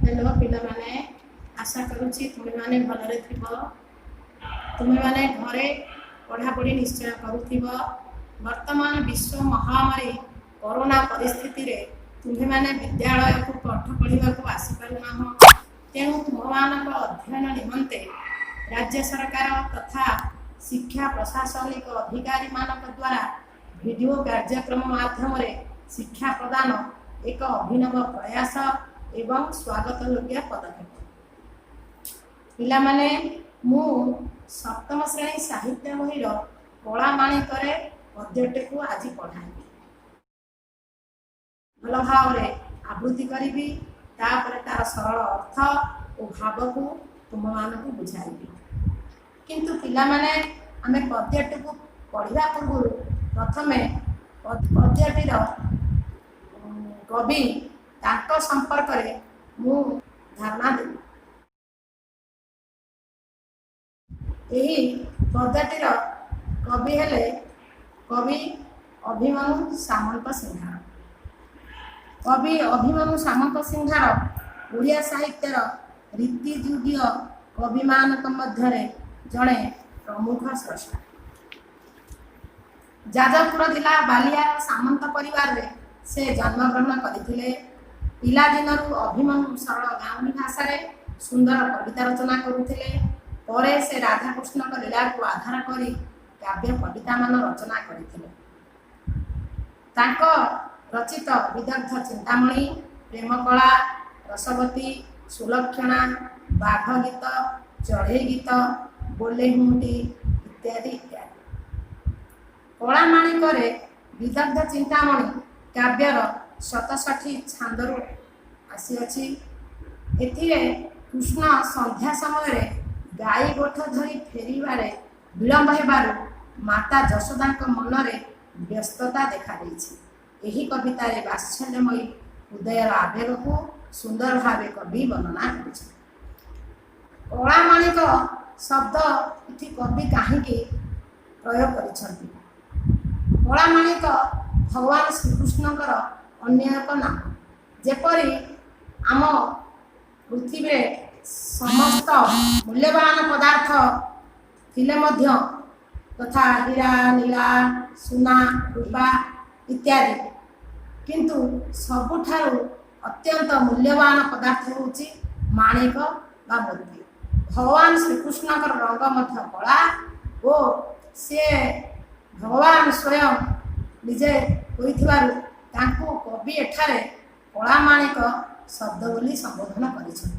Hello ପିଲାମାନେ, ଆଶା କରୁଛି ତୁମେମାନେ ଭଲରେ ଥିବ। ତୁମେମାନେ ଘରେ ପଢ଼ାପଢ଼ି ନିଶ୍ଚୟ କରୁଥିବ। ବର୍ତ୍ତମାନ ବିଶ୍ୱ ମହାମାରୀ କରୋନା ପରିସ୍ଥିତିରେ ତୁମ୍ଭେମାନେ ବିଦ୍ୟାଳୟକୁ ପାଠ ପଢ଼ିବାକୁ ଆସିପାରୁନାହଁ। ତେଣୁ ତୁମମାନଙ୍କ ଅଧ୍ୟୟନ ନିମନ୍ତେ ରାଜ୍ୟ ସରକାର ତଥା ଶିକ୍ଷା ପ୍ରଶାସନିକ ଅଧିକାରୀମାନଙ୍କ ଦ୍ୱାରା ଭିଡ଼ିଓ କାର୍ଯ୍ୟକ୍ରମ ମାଧ୍ୟମରେ ଶିକ୍ଷା ପ୍ରଦାନ ଏକ ଅଭିନବ ପ୍ରୟାସ ଏବଂ ସ୍ୱାଗତଯୋଗ୍ୟ ପଦକ୍ଷେପ। ପିଲାମାନେ, ମୁଁ ସପ୍ତମ ଶ୍ରେଣୀ ସାହିତ୍ୟ ବହିର କଳା ମାଣିକରେ ପଦ୍ୟଟିକୁ ଆଜି ପଢ଼ାଇବି। ଭଲ ଭାବରେ ଆବୃତ୍ତି କରିବି, ତାପରେ ତାର ସରଳ ଅର୍ଥ ଓ ଭାବକୁ ତୁମମାନଙ୍କୁ ବୁଝାଇବି। କିନ୍ତୁ ପିଲାମାନେ, ଆମେ ପଦ୍ୟଟିକୁ ପଢ଼ିବା ପୂର୍ବରୁ ପ୍ରଥମେ ପଦ୍ୟଟିର କବି, ତାଙ୍କ ସମ୍ପର୍କରେ ମୁଁ ଧାରଣା ଦେବି। ଏହି ପଦ୍ୟଟିର କବି ହେଲେ କବି ଅଭିମନ୍ୟୁ ସାମନ୍ତ ସିଂହାର। କବି ଅଭିମନ୍ୟୁ ସାମନ୍ତ ସିଂହାର ଓଡ଼ିଆ ସାହିତ୍ୟର ରୀତିଯୁଗୀୟ କବିମାନଙ୍କ ମଧ୍ୟରେ ଜଣେ ପ୍ରମୁଖ ସ୍ରଷ୍ଟା। ଯାଜପୁର ଜିଲ୍ଲା ବାଲିଆର ସାମନ୍ତ ପରିବାରରେ ସେ ଜନ୍ମଗ୍ରହଣ କରିଥିଲେ। ପିଲାଦିନରୁ ଅଭିମନ୍ୟୁ ସରଳ ଗାଉଁଲି ଭାଷାରେ ସୁନ୍ଦର କବିତା ରଚନା କରୁଥିଲେ। ପରେ ସେ ରାଧାକୃଷ୍ଣଙ୍କ ଲୀଳାକୁ ଆଧାର କରି କାବ୍ୟ କବିତାମାନ ରଚନା କରିଥିଲେ। ତାଙ୍କ ରଚିତ ବିଦଗ୍ଧ ଚିନ୍ତାମଣି, ପ୍ରେମକଳା, ରସବତୀ, ସୁଲକ୍ଷଣା, ବାଘ ଗୀତ, ଚଢ଼େଇ ଗୀତ, ବୋଲେ ହୁଁଟି ଇତ୍ୟାଦି ଇତ୍ୟାଦି। କଳାମାଣିକରେ ବିଦଗ୍ଧ ଚିନ୍ତାମଣି କାବ୍ୟର 67 ଛାନ୍ଦରୁ ଆସିଅଛି। ଏଥିରେ କୃଷ୍ଣ ସନ୍ଧ୍ୟା ସମୟରେ ଗାଈ ଗୋଠ ଧରି ଫେରିବାରେ ବିଳମ୍ବ ହେବାରୁ ମାତା ଯଶୋଦାଙ୍କ ମନରେ ବ୍ୟସ୍ତତା ଦେଖାଦେଇଛି। ଏହି କବିତାରେ ବାତ୍ସଲ୍ୟମୟୀ ହୃଦୟର ଆବେଗକୁ ସୁନ୍ଦର ଭାବେ କବି ବର୍ଣ୍ଣନା କରିଛନ୍ତି। କଳାମାଣିକ ଶବ୍ଦ ଏଠି କବି କାହିଁକି ପ୍ରୟୋଗ କରିଛନ୍ତି? କଳାମାଣିକ ଭଗବାନ ଶ୍ରୀକୃଷ୍ଣଙ୍କର ଅନ୍ୟ ଏକ ନାମ। ଯେପରି ଆମ ପୃଥିବୀରେ ସମସ୍ତ ମୂଲ୍ୟବାନ ପଦାର୍ଥ ଥିଲେ ମଧ୍ୟ, ତଥା ହୀରା, ନୀଳା, ସୁନା, ରୂପା ଇତ୍ୟାଦି, କିନ୍ତୁ ସବୁଠାରୁ ଅତ୍ୟନ୍ତ ମୂଲ୍ୟବାନ ପଦାର୍ଥ ହେଉଛି ମାଣିକ ବା ମୋତି। ଭଗବାନ ଶ୍ରୀକୃଷ୍ଣଙ୍କର ରଙ୍ଗ ମଧ୍ୟ କଳା ଓ ସିଏ ଭଗବାନ ସ୍ୱୟଂ ନିଜେ ହୋଇଥିବାରୁ ତାଙ୍କୁ କବି ଏଠାରେ କଳାମାଣିକ ଶବ୍ଦ ବୋଲି ସମ୍ବୋଧନ କରିଛନ୍ତି।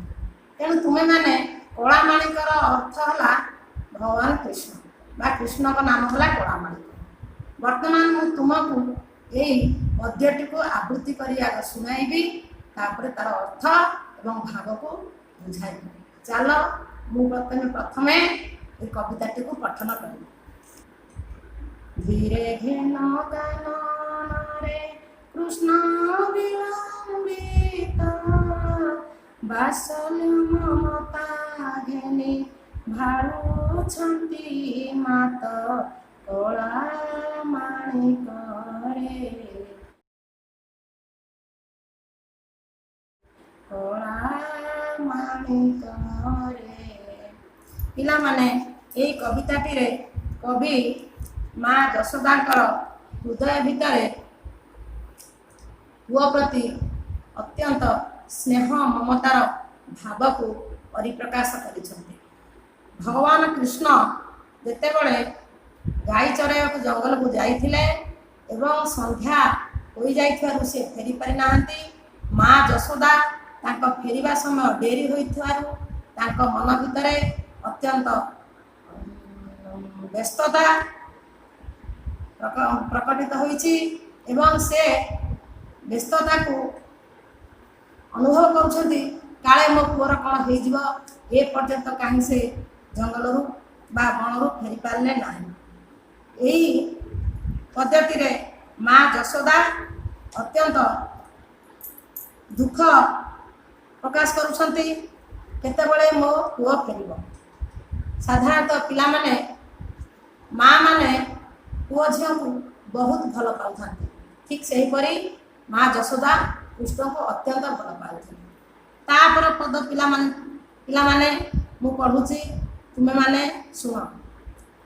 ତେଣୁ ତୁମେମାନେ କଳାମାଣିକର ଅର୍ଥ ହେଲା ଭଗବାନ କୃଷ୍ଣ ବା କୃଷ୍ଣଙ୍କ ନାମ ହେଲା କଳାମାଣିକ। ବର୍ତ୍ତମାନ ମୁଁ ତୁମକୁ ଏଇ ପଦ୍ୟଟିକୁ ଆବୃତ୍ତି କରି ଆଗ ଶୁଣାଇବି, ତାପରେ ତାର ଅର୍ଥ ଏବଂ ଭାବକୁ ବୁଝାଇବି। ଚାଲ, ମୁଁ ପ୍ରଥମେ ପ୍ରଥମେ ଏ କବିତାଟିକୁ ପଠନ କରିବି। ଧୀରେ ଘେନ କାନନରେ କୃଷ୍ଣ ବିଳମ୍ବିତ, ବାତ୍ସଲ୍ୟ ମମତା ଘେନି ଭାଳୁଛନ୍ତି ମାତ କଳା ମାଣିକରେ, କଳା ମାଣିକରେ। ପିଲାମାନେ, ଏଇ କବିତାଟିରେ କବି ମା ଯଶୋଦାଙ୍କର ହୃଦୟ ଭିତରେ ପୁଅ ପ୍ରତି ଅତ୍ୟନ୍ତ ସ୍ନେହ ମମତାର ଭାବକୁ ପରିପ୍ରକାଶ କରିଛନ୍ତି। ଭଗବାନ କୃଷ୍ଣ ଯେତେବେଳେ ଗାଈ ଚରାଇବାକୁ ଜଙ୍ଗଲକୁ ଯାଇଥିଲେ ଏବଂ ସନ୍ଧ୍ୟା ହୋଇଯାଇଥିବାରୁ ସେ ଫେରି ପାରିନାହାନ୍ତି, ମା ଯଶୋଦା ତାଙ୍କ ଫେରିବା ସମୟ ଡେରି ହୋଇଥିବାରୁ ତାଙ୍କ ମନ ଭିତରେ ଅତ୍ୟନ୍ତ ବ୍ୟସ୍ତତା ପ୍ରକଟିତ ହୋଇଛି ଏବଂ ସେ ବ୍ୟସ୍ତତାକୁ ଅନୁଭବ କରୁଛନ୍ତି, କାଳେ ମୋ ପୁଅର କ'ଣ ହେଇଯିବ, ଏ ପର୍ଯ୍ୟନ୍ତ କାହିଁ ସେ ଜଙ୍ଗଲରୁ ବା ବଣରୁ ଫେରି ପାରିଲେ ନାହିଁ। ଏହି ପଦ୍ୟଟିରେ ମା ଯଶୋଦା ଅତ୍ୟନ୍ତ ଦୁଃଖ ପ୍ରକାଶ କରୁଛନ୍ତି, କେତେବେଳେ ମୋ ପୁଅ ଫେରିବ। ସାଧାରଣତଃ ପିଲାମାନେ, ମା ମାନେ ପୁଅ ଝିଅଙ୍କୁ ବହୁତ ଭଲ ପାଉଥାନ୍ତି। ଠିକ୍ ସେହିପରି ମା ଯଶୋଦା କୃଷ୍ଣଙ୍କୁ ଅତ୍ୟନ୍ତ ଭଲ ପାଉଥିଲେ। ତାପରେ ପଦ ପିଲାମାନେ, ପିଲାମାନେ, ମୁଁ ପଢ଼ୁଛି, ତୁମେମାନେ ଶୁଣ।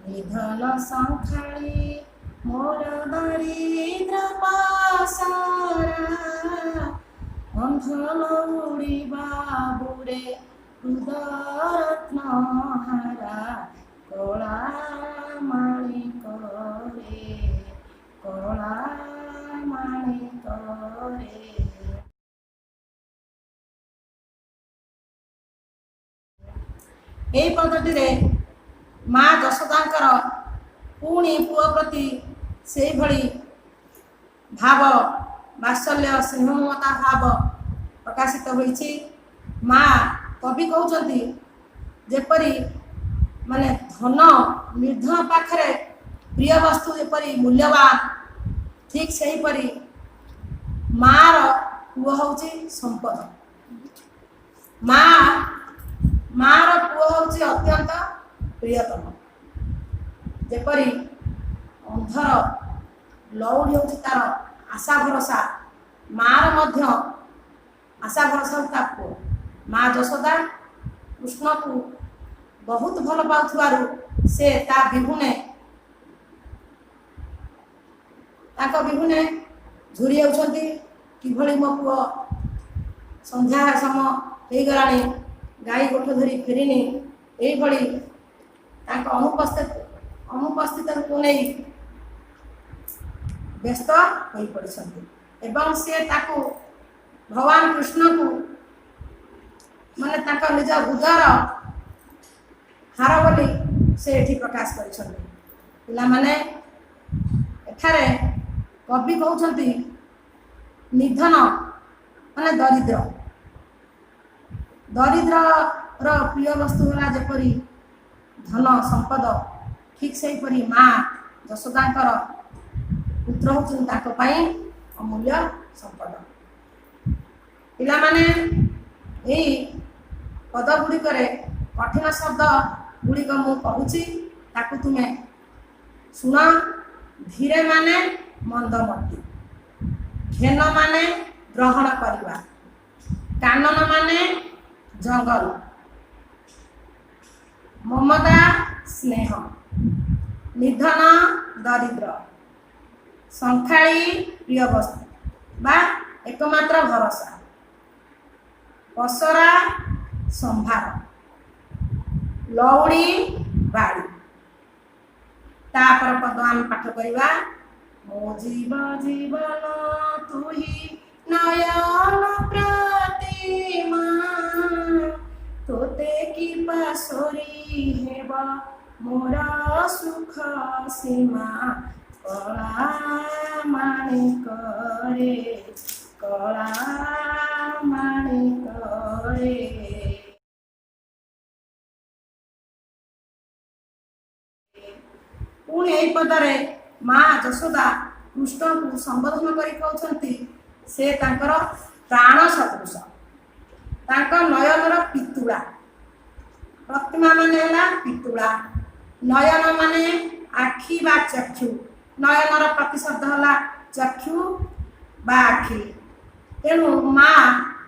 ନିଧନ ଶଙ୍ଖାଳି ମୋର ଦରିଦ୍ର ପସରା, ଅନ୍ଧ ଲଉଡ଼ି ବାବୁରେ ହୃଦରତ୍ନ ହାରା, କଳା ମାଣିକରେ, କଳା ମାଣିକରେ। ଏହି ପଦଟିରେ ମା ଯଶୋଦାଙ୍କର ପୁଣି ପୁଅ ପ୍ରତି ସେଇଭଳି ଭାବ, ବାତ୍ସଲ୍ୟ, ସ୍ନେହ, ମମତା ଭାବ ପ୍ରକାଶିତ ହୋଇଛି। ମା, କବି କହୁଛନ୍ତି, ଯେପରି ମାନେ ଧନ ନିର୍ଦ୍ଧନ ପାଖରେ ପ୍ରିୟ ବସ୍ତୁ ଯେପରି ମୂଲ୍ୟବାନ, ଠିକ୍ ସେହିପରି ମାର ପୁଅ ହେଉଛି ସମ୍ପଦ। ମାର ପୁଅ ହେଉଛି ଅତ୍ୟନ୍ତ ପ୍ରିୟତମ। ଯେପରି ଅନ୍ଧର ଲଉଡ଼ି ହେଉଛି ତାର ଆଶା ଭରସା, ମାର ମଧ୍ୟ ଆଶା ଭରସା ହେଉଛି ତା ପୁଅ। ମା ଯଶୋଦା କୃଷ୍ଣକୁ ବହୁତ ଭଲ ପାଉଥିବାରୁ ସେ ତା ବିହୁନେ, ତାଙ୍କ ବିହୁନେ ଝୁରି ହେଉଛନ୍ତି, କିଭଳି ମୋ ପୁଅ ସନ୍ଧ୍ୟା ସମ ହେଇଗଲାଣି, ଗାଈ ଗୋଠ ଧରି ଫେରିନି। ଏଇଭଳି ତାଙ୍କ ଅନୁପସ୍ଥିତକୁ ନେଇ ବ୍ୟସ୍ତ ହୋଇପଡ଼ିଛନ୍ତି ଏବଂ ସେ ତାକୁ, ଭଗବାନ କୃଷ୍ଣକୁ ମାନେ ତାଙ୍କ ନିଜ ହୃଦୟର ହାର ବୋଲି ସେ ଏଠି ପ୍ରକାଶ କରିଛନ୍ତି। ପିଲାମାନେ, ଏଠାରେ କବି କହୁଛନ୍ତି, ନିଧନ ମାନେ ଦରିଦ୍ର। ଦରିଦ୍ରର ପ୍ରିୟ ବସ୍ତୁ ହେଲା ଯେପରି ଧନ ସମ୍ପଦ, ଠିକ୍ ସେହିପରି ମା ଯଶୋଦାଙ୍କର ପୁତ୍ର ହେଉଛନ୍ତି ତାଙ୍କ ପାଇଁ ଅମୂଲ୍ୟ ସମ୍ପଦ। ପିଲାମାନେ, ଏଇ ପଦ ଗୁଡ଼ିକରେ କଠିନ ଶବ୍ଦ ଗୁଡ଼ିକ ମୁଁ କହୁଛି, ତାକୁ ତୁମେ ଶୁଣ। ଧୀରେ ମାନେ ମନ୍ଦମତି, ଘେନ ମାନେ ଗ୍ରହଣ କରିବା, କାନନ ମାନେ ଜଙ୍ଗଲ, ମମତା ସ୍ନେହ, ନିଧନ ଦରିଦ୍ର, ଶଙ୍ଖାଳି ପ୍ରିୟ ବସ୍ତୁ ବା ଏକମାତ୍ର ଭରସା, ପସରା ସମ୍ଭାର, ଲଉଡ଼ି ବାଡ଼ି। ତାପର ପଦ ଆମେ ପାଠ କରିବା। ମୋ ଜୀବ ଜୀବନ ତୁହି ନୟନ ପ୍ରତିମା, ତୋତେ କି ପାଶୋରି ହେବ ମୋର ସୁଖ ସୀମା, କଳା ମାଣିକରେ, କଳା ମାଣିକରେ। ପୁଣି ଏହି ପଦରେ ମା ଯଶୋଦା କୃଷ୍ଣଙ୍କୁ ସମ୍ବୋଧନ କରି କହୁଛନ୍ତି, ସେ ତାଙ୍କର ପ୍ରାଣ ସଦୃଶ, ତାଙ୍କ ନୟନର ପିତୁଳା। ପ୍ରତିମା ମାନେ ହେଲା ପିତୁଳା, ନୟନ ମାନେ ଆଖି ବା ଚକ୍ଷୁ। ନୟନର ପ୍ରତିଶବ୍ଦ ହେଲା ଚକ୍ଷୁ ବା ଆଖି। ତେଣୁ ମା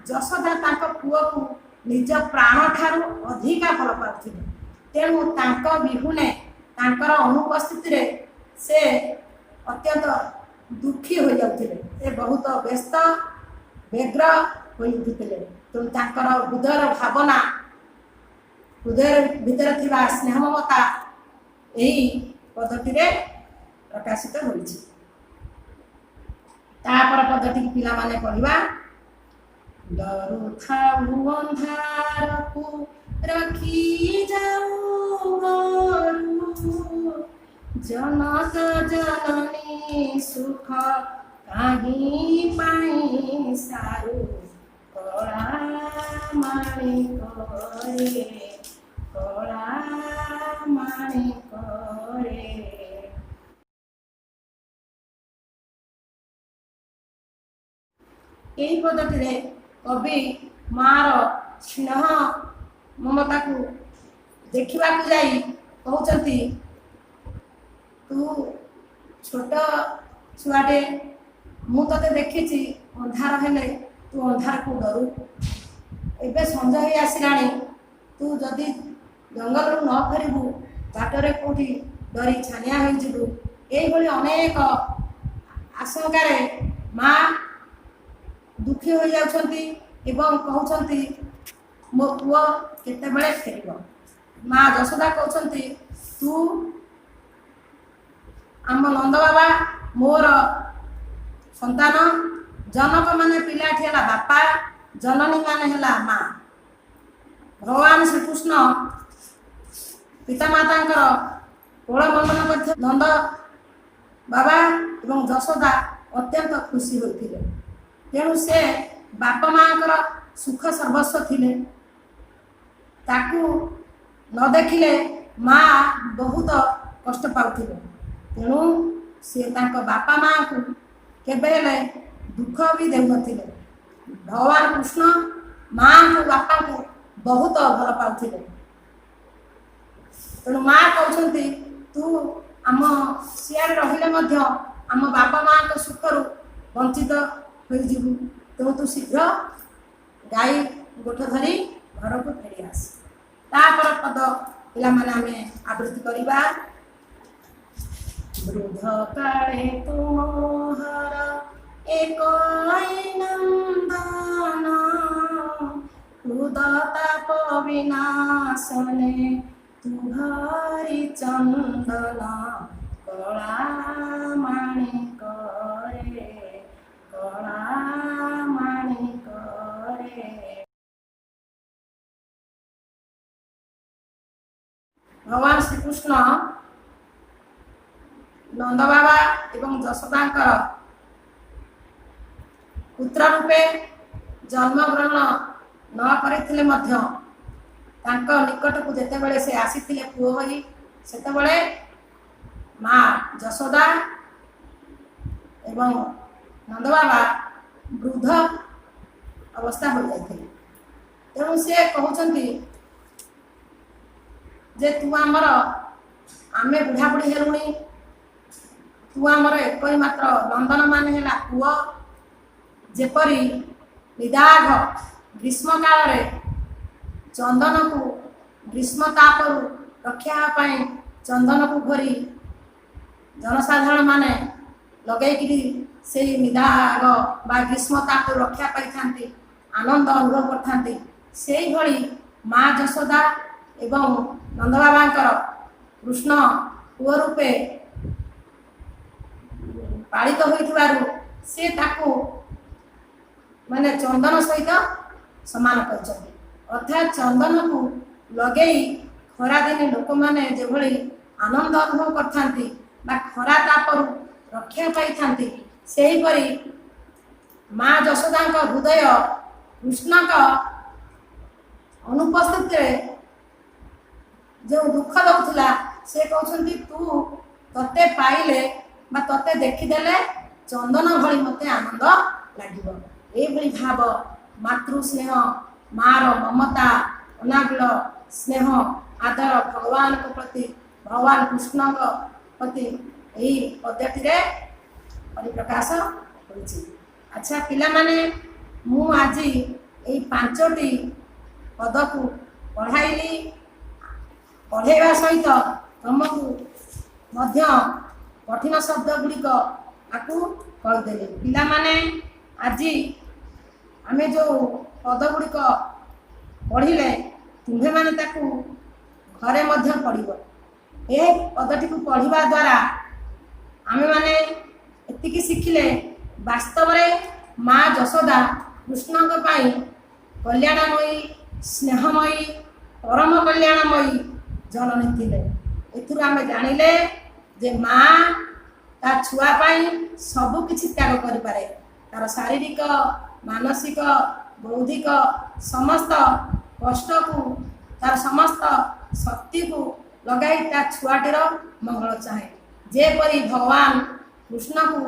ଯଶୋଦା ତାଙ୍କ ପୁଅକୁ ନିଜ ପ୍ରାଣ ଠାରୁ ଅଧିକା ଭଲ ପାଉଥିଲେ। ତେଣୁ ତାଙ୍କ ବିହୁନେ, ତାଙ୍କର ଅନୁପସ୍ଥିତିରେ ସେ ଅତ୍ୟନ୍ତ ଦୁଃଖୀ ହୋଇଯାଉଥିଲେ। ସେ ବହୁତ ବ୍ୟସ୍ତ ବ୍ୟଗ୍ର ହୋଇ ଉଠୁଥିଲେ। ତେଣୁ ତାଙ୍କର ହୃଦୟର ଭାବନା, ହୃଦୟ ଭିତରେ ଥିବା ସ୍ନେହ ମମତା ଏହି ପଦଟିରେ ପ୍ରକାଶିତ ହୋଇଛି। ତାପର ପଦଟିକି ପିଲାମାନେ ପଢ଼ିବା। ଡରୁଥାଉ ଅନ୍ଧାରକୁ ରଖି ଯାଉ ଗୋରୁ, ଜନକ ଜନନୀ ସୁଖ କାହିଁ ପାଇଁ ସାରୁ, କଳା ମାଣିକରେ, କଳା ମାଣିକରେ। ଏହି ପଦଟିରେ କବି ମାର ସ୍ନେହ ମମତାକୁ ଦେଖିବାକୁ ଯାଇ କହୁଛନ୍ତି, ତୁ ଛୋଟ ଛୁଆଟେ, ମୁଁ ତତେ ଦେଖିଛି, ଅନ୍ଧାର ହେଲେ ତୁ ଅନ୍ଧାରକୁ ଡରୁ। ଏବେ ସଞ୍ଜ ହେଇ ଆସିଲାଣି, ତୁ ଯଦି ଜଙ୍ଗଲରୁ ନ ଫେରିବୁ ବାଟରେ କେଉଁଠି ଡରି ଛାନିଆ ହୋଇଯିବୁ। ଏଇଭଳି ଅନେକ ଆଶଙ୍କାରେ ମା ଦୁଃଖୀ ହୋଇଯାଉଛନ୍ତି ଏବଂ କହୁଛନ୍ତି, ମୋ ପୁଅ କେତେବେଳେ ଫେରିବ? ମା ଯଶୋଦା କହୁଛନ୍ତି, ତୁ ଆମ ନନ୍ଦ ବାବା ମୋର ସନ୍ତାନ। ଜନକ ମାନେ ପିଲାଟି ହେଲା ବାପା, ଜନନୀ ମାନେ ହେଲା ମା। ଭଗବାନ ଶ୍ରୀକୃଷ୍ଣ ପିତାମାତାଙ୍କର କୋଳ ମଣ୍ଡନ କରିଥିଲେ। ନନ୍ଦ ବାବା ଏବଂ ଯଶୋଦା ଅତ୍ୟନ୍ତ ଖୁସି ହୋଇଥିଲେ। ତେଣୁ ସେ ବାପା ମାଙ୍କର ସୁଖ ସର୍ବସ୍ୱ ଥିଲେ। ତାକୁ ନ ଦେଖିଲେ ମା ବହୁତ କଷ୍ଟ ପାଉଥିଲେ। ତେଣୁ ସେ ତାଙ୍କ ବାପା ମାଙ୍କୁ କେବେ ହେଲେ ଦୁଃଖ ବି ଦେଉନଥିଲେ। ଭଗବାନ କୃଷ୍ଣ ମାଙ୍କୁ, ବାପାଙ୍କୁ ବହୁତ ଭଲ ପାଉଥିଲେ। ତେଣୁ ମା କହୁଛନ୍ତି, ତୁ ଆମ ସିଆଡ଼େ ରହିଲେ ମଧ୍ୟ ଆମ ବାପା ମାଙ୍କ ସୁଖରୁ ବଞ୍ଚିତ ହୋଇଯିବୁ। ତେଣୁ ତୁ ଶୀଘ୍ର ଗାଈ ଗୋଠ ଧରି ଘରକୁ ଫେରି ଆସ। ତାପର ପଦ ପିଲାମାନେ ଆମେ ଆବୃତ୍ତି କରିବା। ବୃଦ୍ଧ କାଳେ ତୁମର ଏକ ନନ୍ଦନ, ହୃଦତାପ ବିନାଶନେ ତୁହରି ଚନ୍ଦନ କଳା ମାଣିକରେ, କଳା ମାଣିକରେ। ଭଗବାନ ଶ୍ରୀକୃଷ୍ଣ ନନ୍ଦ ବାବା ଏବଂ ଯଶୋଦାଙ୍କର ପୁତ୍ର ରୂପେ ଜନ୍ମଗ୍ରହଣ ନ କରିଥିଲେ ମଧ୍ୟ ତାଙ୍କ ନିକଟକୁ ଯେତେବେଳେ ସେ ଆସିଥିଲେ ପୁଅ ହୋଇ, ସେତେବେଳେ ମା ଯଶୋଦା ଏବଂ ନନ୍ଦ ବାବା ବୃଦ୍ଧ ଅବସ୍ଥା ହୋଇଯାଇଥିଲେ। ତେଣୁ ସେ କହୁଛନ୍ତି ଯେ ତୁ ଆମର, ଆମେ ବୁଢ଼ାବୁଢ଼ୀ ହେଲୁଣି, ତୁ ଆମର ଏକଇ ମାତ୍ର ନନ୍ଦନ ମାନେ ହେଲା ପୁଅ। ଯେପରି ନିଦାଘ ଗ୍ରୀଷ୍ମ କାଳରେ ଚନ୍ଦନକୁ ଗ୍ରୀଷ୍ମ ତାପରୁ ରକ୍ଷା ହେବା ପାଇଁ ଚନ୍ଦନକୁ ଘୋରି ଜନସାଧାରଣ ମାନେ ଲଗେଇକିରି ସେଇ ନିଦାଘ ବା ଗ୍ରୀଷ୍ମ ତାପରୁ ରକ୍ଷା ପାଇଥାନ୍ତି, ଆନନ୍ଦ ଅନୁଭବ କରିଥାନ୍ତି, ସେଇଭଳି ମା ଯଶୋଦା ଏବଂ ନନ୍ଦବାବାଙ୍କର କୃଷ୍ଣ ପୁଅ ରୂପେ ପାଳିତ ହୋଇଥିବାରୁ ସେ ତାକୁ ମାନେ ଚନ୍ଦନ ସହିତ ସମାନ କରିଛନ୍ତି। ଅର୍ଥାତ୍ ଚନ୍ଦନକୁ ଲଗେଇ ଖରାଦିନେ ଲୋକମାନେ ଯେଭଳି ଆନନ୍ଦ ଅନୁଭବ କରିଥାନ୍ତି ବା ଖରା ତାପରୁ ରକ୍ଷା ପାଇଥାନ୍ତି, ସେହିପରି ମା ଯଶୋଦାଙ୍କ ହୃଦୟ କୃଷ୍ଣଙ୍କ ଅନୁପସ୍ଥିତିରେ ଯେଉଁ ଦୁଃଖ ଦେଉଥିଲା, ସେ କହୁଛନ୍ତି ତୁ ତତେ ପାଇଲେ ବା ତତେ ଦେଖିଦେଲେ ଚନ୍ଦନ ଭଳି ମୋତେ ଆନନ୍ଦ ଲାଗିବ। ଏଇଭଳି ଭାବ ମାତୃ ସ୍ନେହ, ମାର ମମତା, ଅନାବିଳ ସ୍ନେହ ଆଦର ଭଗବାନଙ୍କ ପ୍ରତି, ଭଗବାନ କୃଷ୍ଣଙ୍କ ପ୍ରତି ଏହି ପଦ୍ୟଟିରେ ପରିପ୍ରକାଶ ହୋଇଛି। ଆଚ୍ଛା ପିଲାମାନେ, ମୁଁ ଆଜି ଏଇ 5ଟି ପଦକୁ ପଢ଼ାଇଲି। ପଢ଼େଇବା ସହିତ ତମକୁ ମଧ୍ୟ କଠିନ ଶବ୍ଦ ଗୁଡ଼ିକ ଆକୁ କହିଦେଲି। ପିଲାମାନେ, ଆଜି ଆମେ ଯେଉଁ ପଦ ଗୁଡ଼ିକ ପଢ଼ିଲେ, ତୁମ୍ଭେମାନେ ତାକୁ ଘରେ ମଧ୍ୟ ପଢ଼ିବ। ଏ ପଦଟିକୁ ପଢ଼ିବା ଦ୍ୱାରା ଆମେମାନେ ଏତିକି ଶିଖିଲେ, ବାସ୍ତବରେ ମା ଯଶୋଦା କୃଷ୍ଣଙ୍କ ପାଇଁ କଲ୍ୟାଣମୟୀ, ସ୍ନେହମୟୀ, ପରମ କଲ୍ୟାଣମୟୀ ଜନନୀ ଥିଲେ। ଏଥିରୁ ଆମେ ଜାଣିଲେ ଯେ ମା ତା ଛୁଆ ପାଇଁ ସବୁ କିଛି ତ୍ୟାଗ କରିପାରେ। ତାର ଶାରୀରିକ, ମାନସିକ, ବୌଦ୍ଧିକ ସମସ୍ତ କଷ୍ଟକୁ, ତାର ସମସ୍ତ ଶକ୍ତିକୁ ଲଗାଇ ତା ଛୁଆଟିର ମଙ୍ଗଳ ଚାହେଁ। ଯେପରି ଭଗବାନ କୃଷ୍ଣକୁ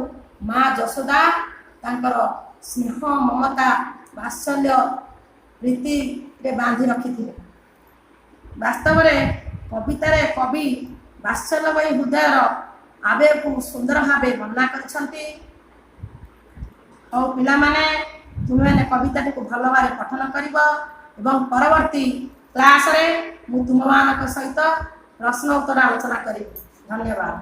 ମା ଯଶୋଦା ତାଙ୍କର ସ୍ନେହ, ମମତା, ବାତ୍ସଲ୍ୟ, ପ୍ରୀତିରେ ବାନ୍ଧି ରଖିଥିଲେ। ବାସ୍ତବରେ କବିତାରେ କବି ବାତ୍ସଲ୍ୟମୟୀ ହୃଦୟର ଆବେଗକୁ ସୁନ୍ଦର ଭାବେ ବର୍ଣ୍ଣନା କରିଛନ୍ତି। ହଉ ପିଲାମାନେ, ତୁମେମାନେ କବିତାଟିକୁ ଭଲ ଭାବରେ ପଠନ କରିବ। ଏବଂ ପରବର୍ତ୍ତୀ କ୍ଲାସରେ ମୁଁ ତୁମମାନଙ୍କ ସହିତ ପ୍ରଶ୍ନ ଉତ୍ତର ଆଲୋଚନା କରିବି। ଧନ୍ୟବାଦ।